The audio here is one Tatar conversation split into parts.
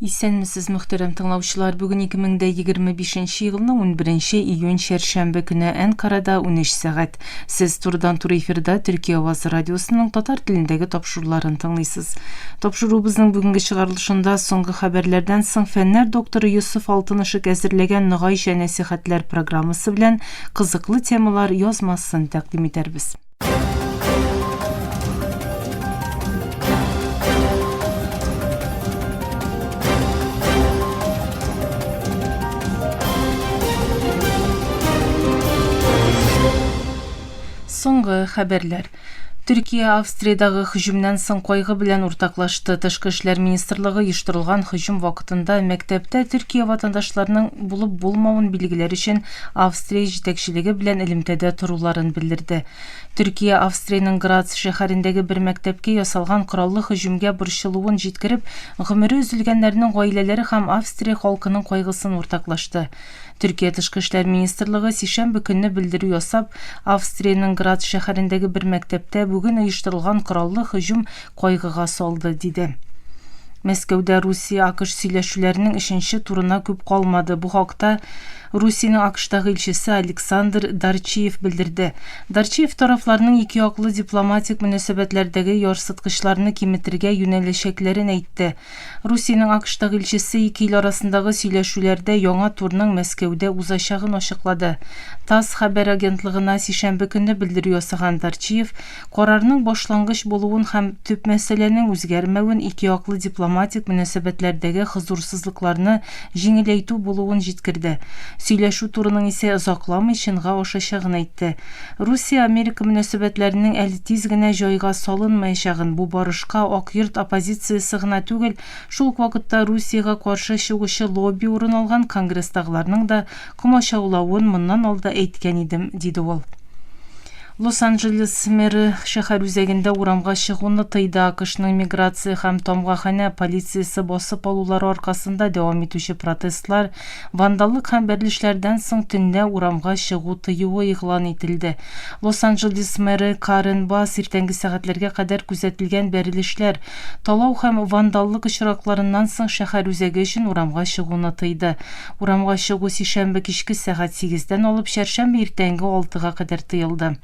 Исәнмесез, мөхтәрәм тыңлаучылар! Бүген 2025 елның 11 июнь чәршәмбе көне Әнкарада 13 сәгать. Сез турыдан-туры эфирда Төркия авазы радиосының татар телендәге тапшыруларын тыңлыйсыз. Тапшыруыбызның бүгенге чыгарылышында соңгы хәбәрләрдән соң фәннәр докторы Йосыф Алтынышык әзерләгән Ногайча нәсихәтләр программасы белән кызыклы темалар язмасын тәкъдим итәрбез. Соңгы хәбәрләр. Төркия Австриядагы һөҗүмнән соң кайгы белән уртаклашты. Тышкы эшләр министрлыгы оештырылган һөҗүм вакытында мәктәптә Төркия ватандашларының булып булмавын билгеләр өчен Австрия җитәкчелеге белән элемтәдә торуларын белдерде. Төркия Австриянең Грац шәһәрендәге бер мәктәпкә ясалган кораллы һөҗүмгә борчылуын җиткереп, гомере өзелгәннәрнең гаиләләре һәм Австрия халкының кайгысын уртаклашты. Төркия Тышкы эшләр министрлыгы сишәмбе көнне белдерү ясап, Австриянең Грац шәһәрендәге бер мәктәптә бүген оештырылган кораллы һөҗүм кайгыга салды, диде. Мәскәүдә Русия-АКШ сөйләшүләренең өченче турына күп калмады. Бу хакта Русиянең АКШтагы илчесе Александр Дарчиев белдерде. Дарчиев тарафларның икеяклы дипломатик мөнәсәбәтләрдәге ярсыткычларны киметергә юнәләчәкләрен әйтте. Русиянең АКШтагы илчесе ике ил арасындагы сөйләшүләрдә яңа турның Мәскәүдә узачагын ачыклады. ТАСС хәбәр агентлыгына сишәмбе көнне белдерү ясаган Дарчиев Карарның башлангыч булуын һәм төп мәсьәләнең үзгәрмәвен, икеяклы дипломатик мөнәсәбәтләрдәге хозурсызлыкларны җиңеләйтү булуын җиткерде. Сөйләшү турының исә озакламый чынга ашачагын әйтте. Русия-Америка мөнәсәбәтләренең әле тиз генә җайга салынмаячагын, бу барышка Ак Йорт оппозициясе гына түгел, шул ук вакытта Русиягә каршы чыгучы лобби урын алган Конгресстагыларның да комачаулавын моннан алда әйткән идем, диде ул. Лос-Анджелес мэры шәһәр үзәгендә урамга чыгуны тыйды. АКШның миграция һәм тамгаханә полициясе басып алулары аркасында дәвам итүче протестлар, вандаллык һәм бәрелешләрдән соң төнлә урамга чыгу тыюы игълан ителде. Лос-Анджелес мэры Карен Басс иртәнге сәгатьләргә кадәр күзәтелгән бәрелешләр, талау һәм вандаллык очракларыннан соң шәһәр үзәге өчен урамга чыгуны тыйды. Урамга чыгу сишәмбе кичке сәгать сигездән алып чәршәмбе иртәнге алтыга кадәр тыелды.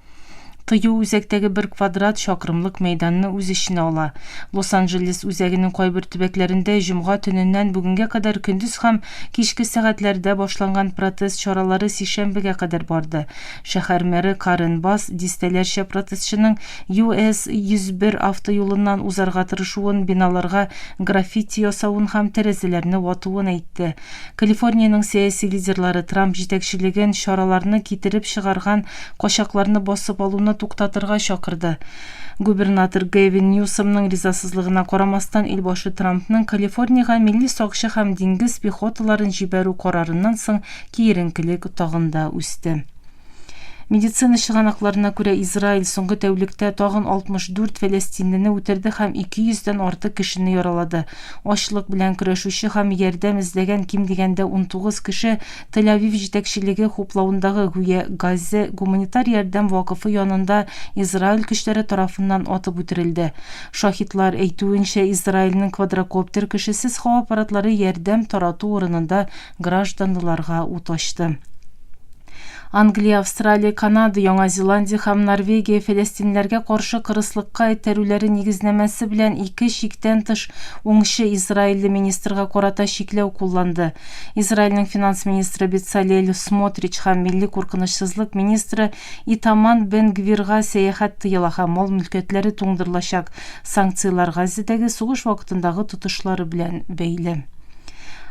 Тыю үзәктәге бер квадрат чакрымлык мәйданны үз эченә ала. Лос-Анджелес үзәгенең кайбер төбәкләрендә җомга төненнән бүгенгә кадәр көндез һәм кичке сәгатьләрдә башланган протест чаралары сишәмбегә кадәр барды. Шәһәр мэры Карен Басс дистәләрчә протестчының US 101 автоюлыннан узарга тырышуын, биналарга граффити ясавын һәм тәрәзәләрне ватуын әйтте. Калифорниянең сәяси лидерлары Трамп җитәкчелеген чараларны китереп чыгарган качакларны басып алуны туктатырга чакырды. Губернатор Гэвин Ньюсомның ризасызлыгына карамастан, илбашы Трампның Калифорниягә милли сакчы һәм диңгез пехоталарын җибәрү карарыннан соң киеренкелек тагын да үсте. Медицина чыганакларына күрә, Израиль соңгы тәүлектә тагын 64 фәләстинлене үтерде һәм 200 дән артык кешене яралады. Ачлык белән көрәшүче һәм ярдәм эзләгән ким дигәндә 19 кеше Тель-Авив җитәкчелеге хуплавындагы гүя Газзә гуманитар ярдәм вакыфы янында Израиль көчләре тарафыннан атып үтерелде. Шаһитлар әйтүенчә, Израильнең квадрокоптер кешесез һава аппаратлары ярдәм тарату урынында гражданлыларга ут ачты. Англия, Австралия, Канада, Яңа Зеландия һәм Норвегия фәләстинләргә каршы кырыслыкка этәрүләре нигезнамәсе белән ике чиктән тыш уңчы израильле министрга карата чикләү кулланды. Израильнең финанс министры Бецалель Смотрич һәм милли куркынычсызлык министры Итаман Бен-Гвирга сәяхәт тыела һәм мал-мөлкәтләре туңдырылачак. Санкцияләр Газзәдәге сугыш вакытындагы тотышлары белән бәйле.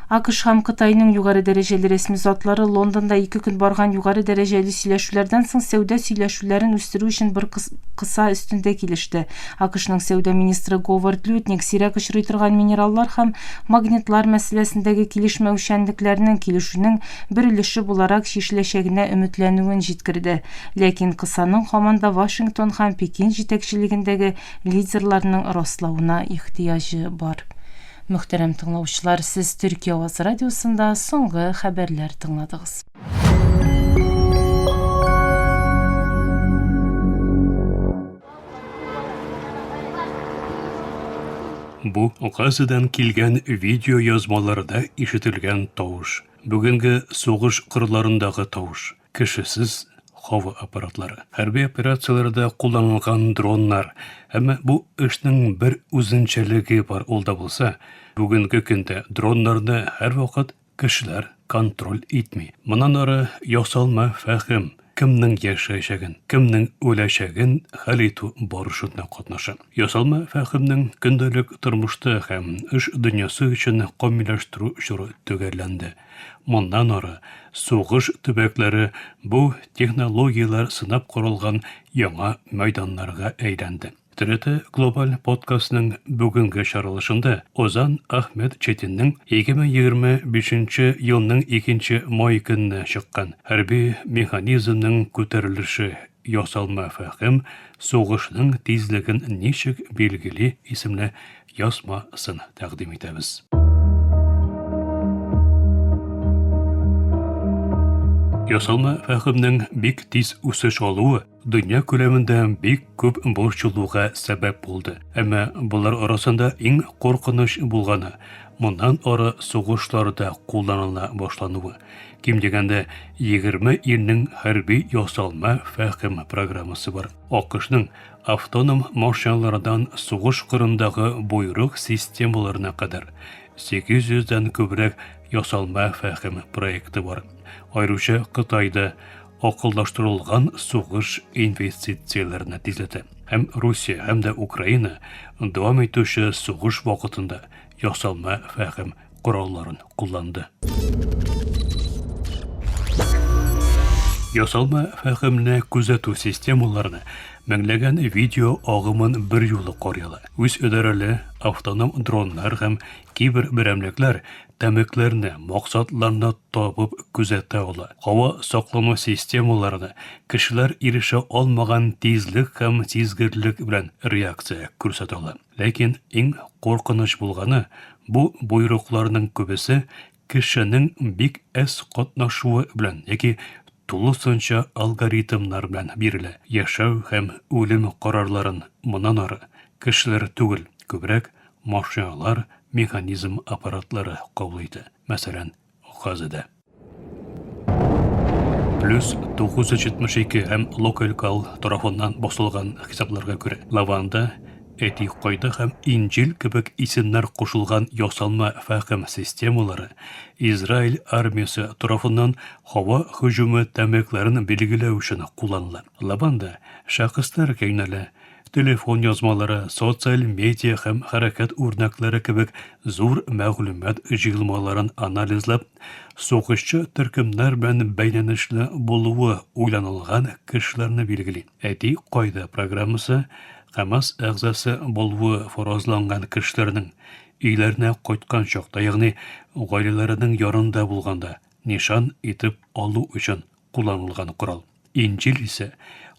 АКШ һәм Кытайның югары дәрәҗәле рәсми затлары Лондонда ике көн барган югары дәрәҗәле сөйләшүләрдән соң сәүдә сөйләшүләрен үстерү өчен бер кыса өстендә килеште. АКШның сәүдә министры Говард Лютник сирәк очрый торган минераллар һәм магнитлар мәсьәләсендәге килешмәүчәнлекләрнең килешүнең бер өлеше буларак чишеләчәгенә өметләнүен җиткерде. Ләкин кысаның һаман да Вашингтон һәм Пекин җитәкчелегендәге лидерларның раславына ихтыяҗы бар. Мөхтәрәм тыңлаучылар, сез Төркия авазы радиосында соңгы хәбәрләр тыңладыгыз. Бу Газадан килгән видеоязмаларда ишетелгән тавыш. Бүгенге сугыш кырларындагы тавыш. Кешесез һава аппаратлары. Хәрби операцияләрдә кулланылган дроннар. Әмма бу эшнең бер үзенчәлеге бар, ул да булса, бүгенге көндә дроннарны һәрвакыт Кешеләр контроль итми. Моннан ары ясалма фәһем кемнең яшәячәген, кемнең үләчәген хәл итү барышында катнаша. Ясалма фәһемнең көндәлек тормышта һәм эш дөньясы өчен камилләштерү чоры төгәлләнде. Моннан ары сугыш төбәкләре бу технологияләр сынап каралган яңа мәйданнарга әйләнде. TRT Global подкастының бүгенге чаралышында Озан Ахмед Четинның 2025 елның 2 май көнне чыккан Хәрби механизмның күтәрелеше ясалма фәһем сугышның тизлеген ничек билгели исемле язмасын тәкъдим итәбез. Ясалма фәһемнең бик тиз үсеш алуы дөнья күләмендә бик күп борчылуга сәбәп булды. Әмма болар арасында иң куркыныч булганы моннан ары сугышларда кулланыла башлануы. Ким дигәндә 20 илнең хәрби ясалма фәһем программасы бар. АКШның автоном машиналардан сугыш кырындагы боерык системаларына кадәр 800 дән күбрәк ясалма фәһем проекты бар. Аеруча Кытайда акыллаштырылган сугыш инвестицияләрне тизләтә. Һәм Русия, һәм дә Украина дәвам итүче сугыш вакытында ясалма фәһем коралларын кулланды. Ясалма фәһемне күзәтү системаларына меңләгән видео агымын берьюлы карый ала. Үз идарәле автоном дроннар һәм кибер берәмлекләр тәмекләрне, максатларны табып күзәтә ала. Һава саклану системаларына кешеләр ирешә алмаган тизлек һәм сизгерлек белән реакция күрсәтә ала. Ләкин иң куркыныч булганы, бу боерыкларның күбесе кешенең бик әз катнашуы белән яки тулысынча алгоритмнар белән бирелә. Яшәү һәм үлем карарларын моннан ары кешеләр түгел, күбрәк машиналар, механизм аппаратлары кабул итә, мәсәлән, Газада. Плюс 972 һәм Локалькал тарафыннан басылган хисапларга күрә, Лаванда, Әти кайда һәм Инҗил кебек исемнәр кушылган ясалма фәһем системалары Израиль армиясе тарафыннан һава һөҗүме тәмәкләрен билгеләү өчен кулланыла. Лаванда шәхесләргә юнәлә, Телефон язмалары, социаль медиа һәм хәрәкәт үрнәкләре кебек зур мәгълүмат җыелмаларын анализлап, сугышчы төркемнәр белән бәйләнешле булуы уйланылган кешеләрне билгели. Әти кайда программасы Хәмас әгъзасы булуы фаразланган кешеләрнең өйләренә кайткан чакта, ягъни гаиләләренең янында булганда, нишан итеп алу өчен кулланылган корал. Инҗил исә,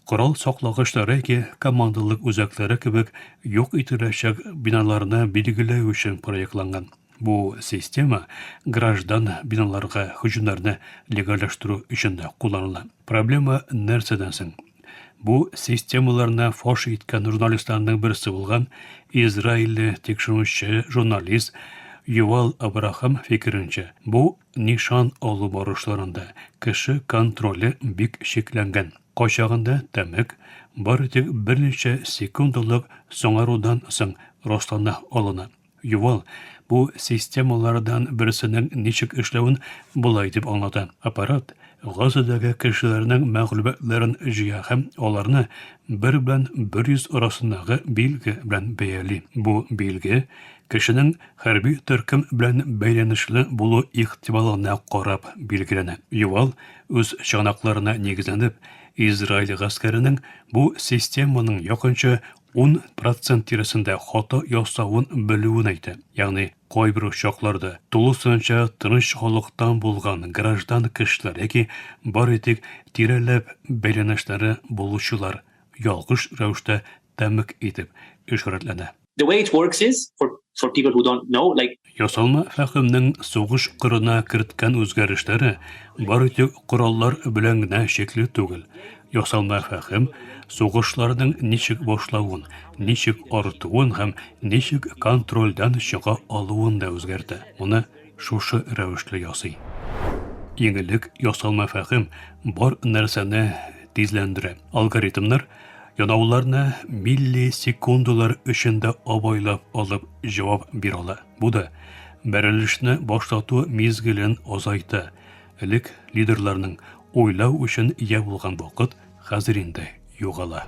корал саклагычлары яки командалык үзәкләре кебек юк ителәчәк биналарны билгеләү өчен проектланган. Бу система граждан биналарга һөҗүмнәрне легальләштерү өчен дә кулланыла. Проблема нәрсәдән соң? Бу системаларны фаш иткән журналистларның берсе булган израильле тикшерүче журналист Ювал Абрахам фикеренчә, бу Нишан алу барышларында кеше контроле бик чикләнгән. Кайчагында тәмек бары тик берничә секундалык соңарудан соң раслана алына. Ювал бу системалардан берсенең ничек эшләвен болай дип аңлата, Аппарат Газадагы кешеләрнең мәгълүматларын җыя һәм аларны бер белән 100 арасындагы билге белән бәяли. Бу билге кешенең хәрби төркем белән бәйләнешле булу ихтималлыгына карап билгеләнә. Ювал, үз чыганакларына нигезләнеп, Израиль гаскәренең бу системаның якынча 10 процент тирәсендә хата ясавын белүен әйтә. Ягъни, кайбер очракларда тулысынча тыныч халыктан булган граждан кешеләр яки бары тик тирәләп бәйләнешләре булучылар ялгыш рәвештә тәмуг итеп ишарәтләнә. The way it works is, for, for people who don't know, like... Ясалма фәһемнең сугыш кырына керткән үзгәрешләре бары тик кораллар белән генә чикле түгел. Ясалма фәһем сугышларның ничек башлавын, ничек артуын һәм ничек контрольдән чыга алуын да үзгәртә. Моны шушы рәвешле ясый. Иң элек ясалма фәһем бар нәрсәне тизләндерә. Алгоритмнар янауларны миллисекундалар эчендә абайлап алып җавап бирә ала. Бу да бәрелешне башлату мизгелен азайта. Элек лидерларның уйлау өчен ия булган вакыт хәзер инде югала.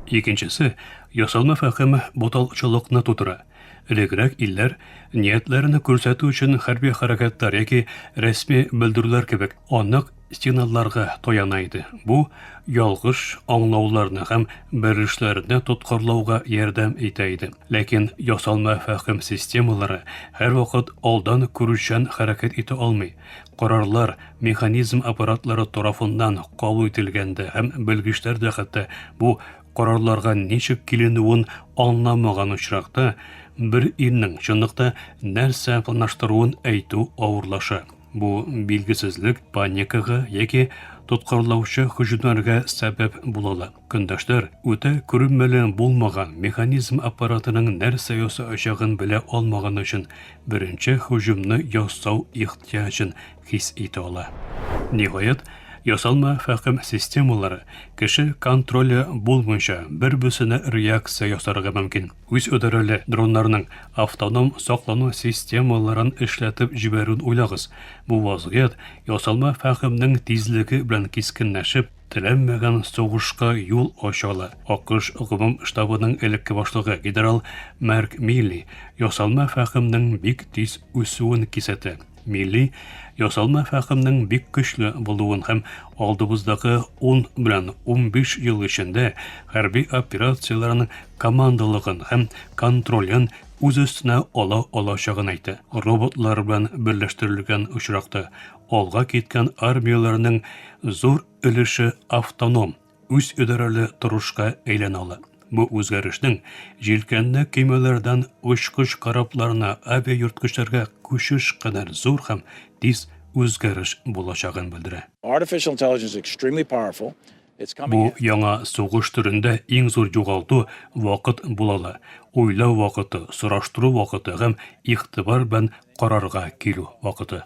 Икенчесе, ясалма фәһем буталчылыкны тудыра. Элегрәк илләр ниятләрен күрсәтү өчен хәрби хәрәкәтләр яки рәсми белдерүләр кебек анык сигналларга таяна иде. Бу ялгыш аңлауларны һәм бәрелешләрне тоткарлауга ярдәм итә иде. Ләкин ясалма фәһем системалары һәрвакыт алдан күрүчән хәрәкәт итә алмый. Карарлар механизм аппаратлары тарафыннан кабул ителгәндә һәм белгечләр дә хәтта бу карарларга ничек киленүен аңламаган очракта, бер илнең чынлыкта нәрсә планлаштыруын әйтү авырлаша. Бу билгесезлек паникага яки тоткарлаучы һөҗүмнәргә сәбәп була ала. Көндәшләр үтә күренмәле булмаган механизм аппаратының нәрсә ясаячагын белә алмаган өчен беренче һөҗүмне ясау ихтыяҗын хис итә ала. Ниһаять, ясалма фәһем системалары кеше контроле булмыйча бер-берсенә реакция ясарга мөмкин. Үзидарәле дроннарның автоном саклану системаларын эшләтеп җибәрүен уйлагыз. Бу вазгыять ясалма фәһемнең тизлеге белән кискенләшеп, теләнмәгән сугышка юл ача ала. АКШ Гомум штабының элекке башлыгы генерал Марк Милли ясалма фәһемнең бик тиз үсүен кисәтә. Милли ясалма фәһемнең бик көчле булуын һәм алдыбыздагы 10 белән 15 ел эчендә хәрби операцияләрнең командалыгын һәм контролен үз өстенә ала алачагын әйтә. Роботлар белән берләштерелгән очракта алга киткән армияләрнең зур өлеше автоном, үзидарәле торышка әйләнә ала. Бу үзгәрешнең җилкәнле көймәләрдән очкыч корабларына, авиайөрткечләргә күчеш кадәр зур һәм тиз үзгәреш булачагын белдерә. Artificial intelligence is extremely powerful. It's coming Бу яңа сугыш төрендә иң зур югалту вакыт була ала. Уйлау вакыты, сораштыру вакыты һәм игътибар белән карарга килү вакыты.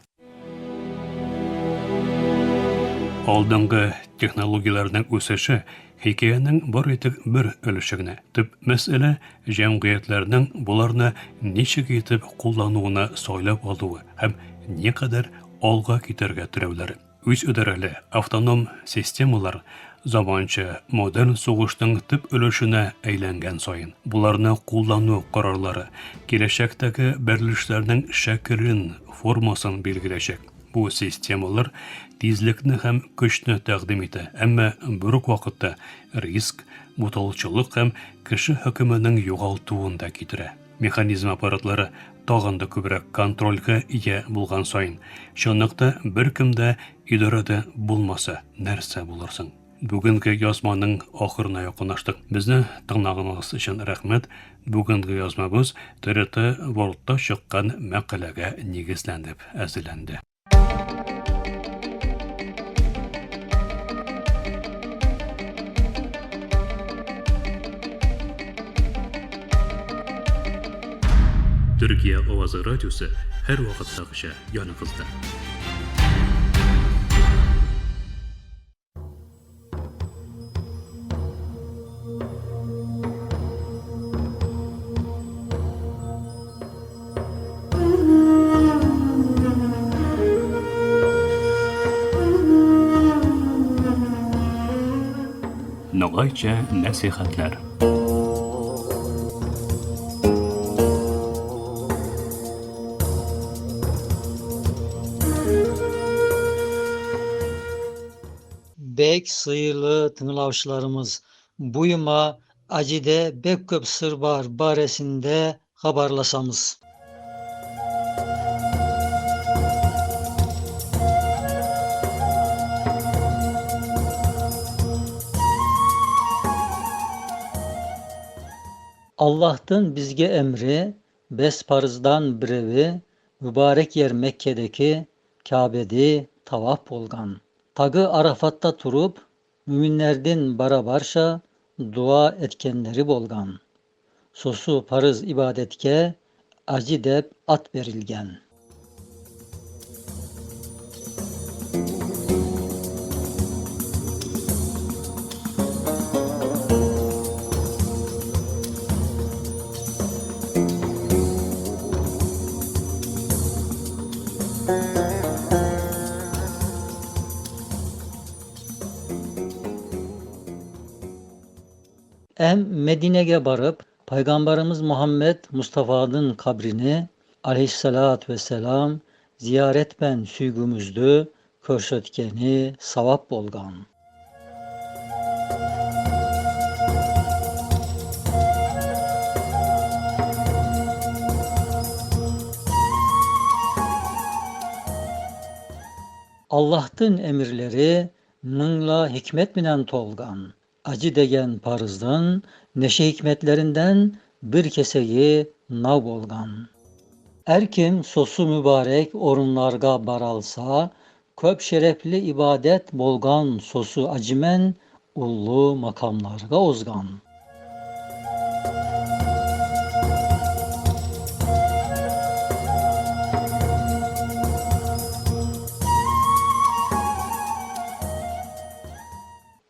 Алдынгы технологияләрнең үсеше хикәянең бары тик бер өлеше генә. Төп мәсьәлә җәмгыятьләрнең боларны ничек итеп куллануына сайлап алуы һәм никадәр алга китәргә теләүләре. Үзидарәле автоном системалар заманча модерн сугышның төп өлешенә әйләнгән саен, боларны куллану карарлары киләчәктәге бәрелешләрнең шәкелен, формасын билгеләячәк. Бу системалар тизлекне һәм көчне тәкъдим итә, әмма бер үк вакытта риск, буталчылык һәм кеше хөкеменең югалтуын да китерә. Механизм аппаратлары тагын да күбрәк контрольгә ия булган саен, чынлыкта беркем дә идарәдә булмаса, нәрсә булыр соң? Бүгенге язманың ахырына якынлаштык. Безне тыңлаганыгыз өчен рәхмәт. Бүгенге язмабыз ТРТ World-та чыккан мәкаләгә нигезләнеп әзерләнде. Төркия авазы радиосы һәрвакыттагыча яныгызда. Ногайча нәсихәтләр. Bek sıyırlı tınlavşılarımız, buyuma acide bek köp sır bar baresinde habarlasamız. Allah'tın bizge emri bes parızdan birevi mübarek yer Mekke'deki Kabe'di tavaf bolgan. Tagı Arafat'ta turup Müminlerdin barabarşa dua etkenleri bolgan. Sosu parız ibadetke acı dep at berilgen. Em Medine'ye barıp Peygamberimiz Muhammed Mustafa'nın kabrini aleyhissalatü vesselam ziyaret ben süygümüzdü körsetkeni savap bolgan. Allah'tın emirleri mıngla hikmet minen tolgan. Acı degen parızdın neşe hikmetlerinden bir keseyi nav bolgan. Erkim sosu mübarek orunlarga baralsa, köp şerefli ibadet bolgan sosu acımen ullu makamlarga ozgan.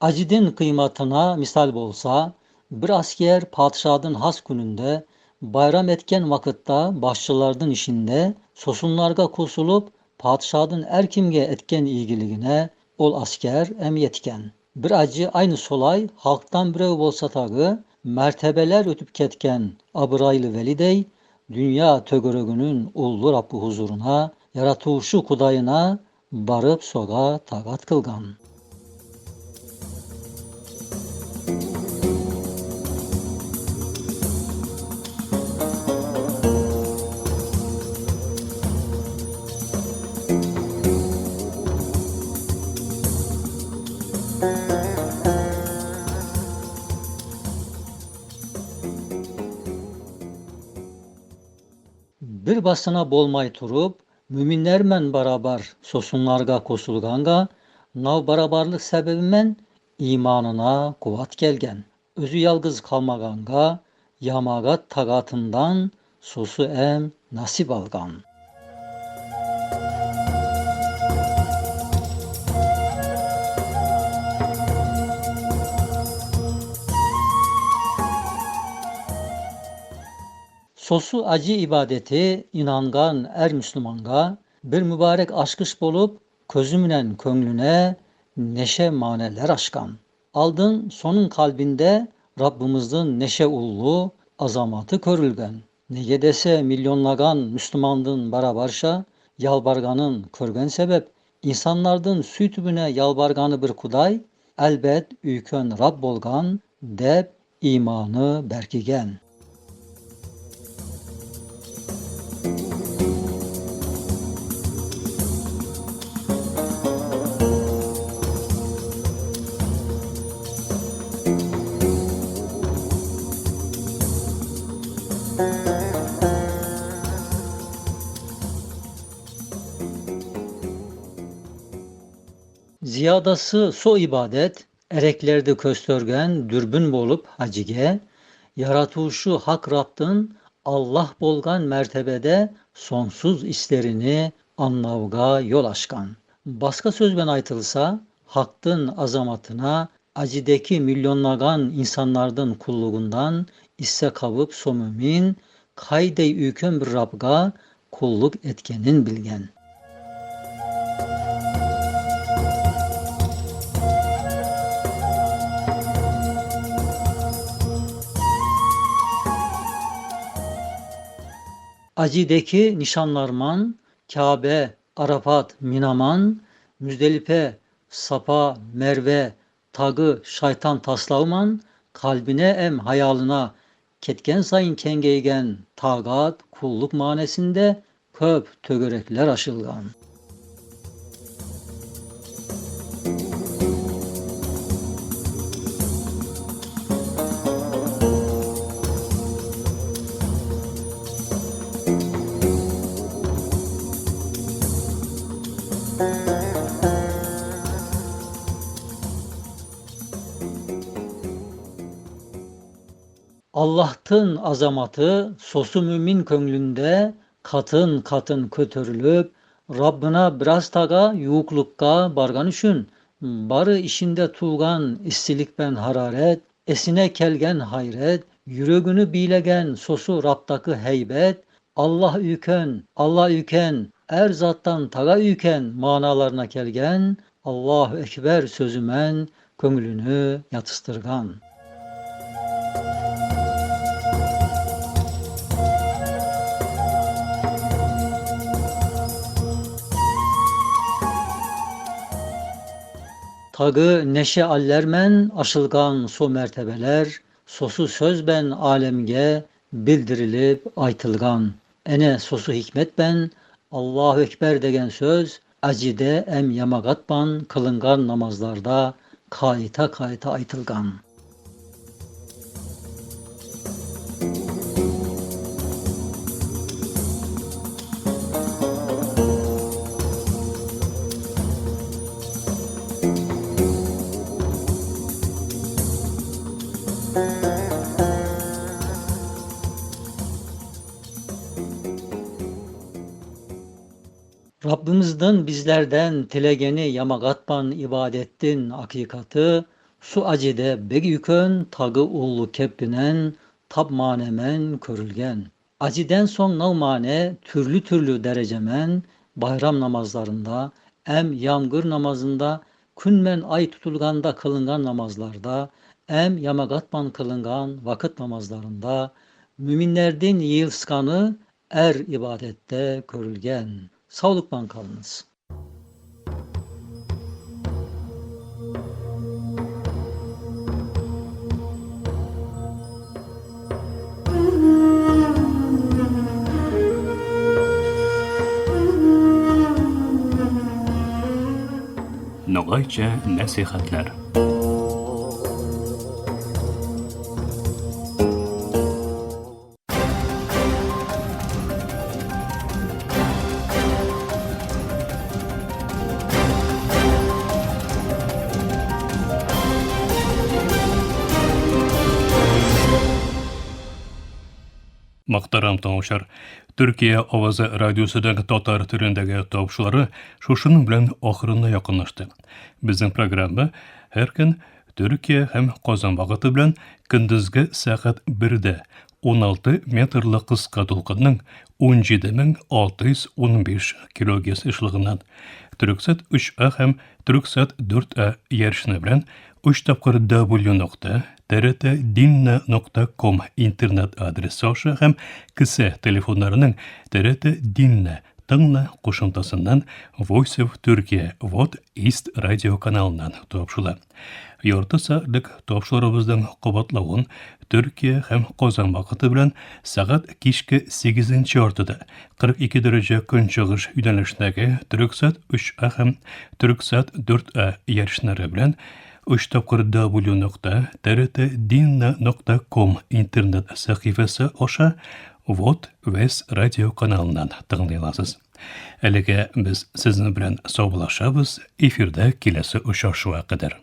Acidin kıymatına misal bolsa, bir asker padişahın has gününde, bayram etken vakitta başçılardın işinde, sosunlarga kosulup, padişahın erkimge etken ilgiligine ol asker em yetken. Bir acı aynı solay halktan birev bolsa tagı, mertebeler ötüp ketken abıraylı velidey, dünya tögörögünün ullu Rabbi huzuruna, yaratılışı kudayına barıp soga tagat kılgan. Bir basına bolmay turup, müminlermen barabar sosunlarga kosulganga, nav barabarlık sebebimen imanına kuvat gelgen. Özü yalgız kalmaganga, yamagat tagatından sosu em nasip algan. Sosu acı ibadeti inangan er Müslümanga bir mübarek aşkış bolup közümünen köngülüne neşe maneler aşkan. Aldın sonun kalbinde Rabbimizin neşe ullu azamatı körülgen. Nege dese milyonlagan Müslümandın barabarşa yalbarganın körgen sebep insanlardın sütübüne yalbarganı bir kuday elbet üyken Rab bolgan deb imanı berkigen. Ziyadası so ibadet, ereklerde köstörgen dürbün bolup hacige, yaratılışı hak Rabb'ın Allah bolgan mertebede sonsuz islerini anlavga yol aşkan. Başka sözben aytılsa, hakkın azamatına, acideki milyonlagan insanlardan kulluğundan isse kabıp so mümin, kaydey üyken bir Rab'ga kulluk etkenin bilgen. Acideki nişanlarman, Kabe, Arafat, Minaman, Müzdelife, Sapa, Merve, Tagı, Şeytan taslavman, kalbine em hayalına, ketken sayın kengeygen, tagat, kulluk manesinde köp tögerekler aşılgan. Allahtın azamatı sosu mümin köňlünde katın-katın köterilip, Rabbına biraz taga yuuklukka bargan üşün, barı işinde tuğgan issilikben hararet, esine kelgen hayret, yüregini biylegen sosu Rabdakı heybet, Allah üyken, Allah üyken, er zattan taga üyken manalarına kelgen Allahu Ekber sözümen köňlüni yatystyrgan. Tagı neşe allermen aşılgan so mertebeler, sosu sözben alemge bildirilip aytılgan. Ene sosu hikmet ben Allahu Ekber degen söz acide em yamagatban kılıngan namazlarda kayta kayta aytılgan. Rabbimizden bizlerden tilegeni yamagatban ibadettin hakikatı su acide bek yükön tagı ullu keppinen tab manemen körülgen. Aciden son navmane türlü türlü derecemen bayram namazlarında em yamgır namazında künmen ay tutulganda kılıngan namazlarda em yamagatman kılıngan vakit namazlarında müminlerdin yığılskanı er ibadette körülgen. Sağlıkla kalınız. Ногайча нәсихәтләр. Мөхтәрәм тыңлаучылар, Төркия авазы радиосының татар телендәге тапшырулары шушының белән ахырына якынлашты. Безнең программа һәр көн Төркия һәм Казан вакыты белән көндезге сәгать 1-дә 16 метрлы кыска дулкынның 17615 килогерц ешлыгыннан Төрксат 3А һәм Төрксат 4А ярышны белән 3 тапкыр W нокта trtdinna.com интернет адресы аша һәм кесә телефоннарының TRT Dinna тыңла кушымтасыннан Voice of Turkey Вот East радио каналыннан тапшыла. Ярты сәгатьлек тапшырубызның кабатлавын Төркия һәм Казан вакыты белән сәгать кичке 8 яртыда 42 дәрәҗә көнчыгыш юнәлешендәге Төрксат 3А һәм Төрксат 4А ярышлары белән 3 тапкыр W нокта trtdinna.com интернет сәхифәсе аша Вот Вес радио каналыннан тыңлый аласыз. Әлегә без сезнең белән саубуллашабыз, эфирда киләсе очрашуга кадәр.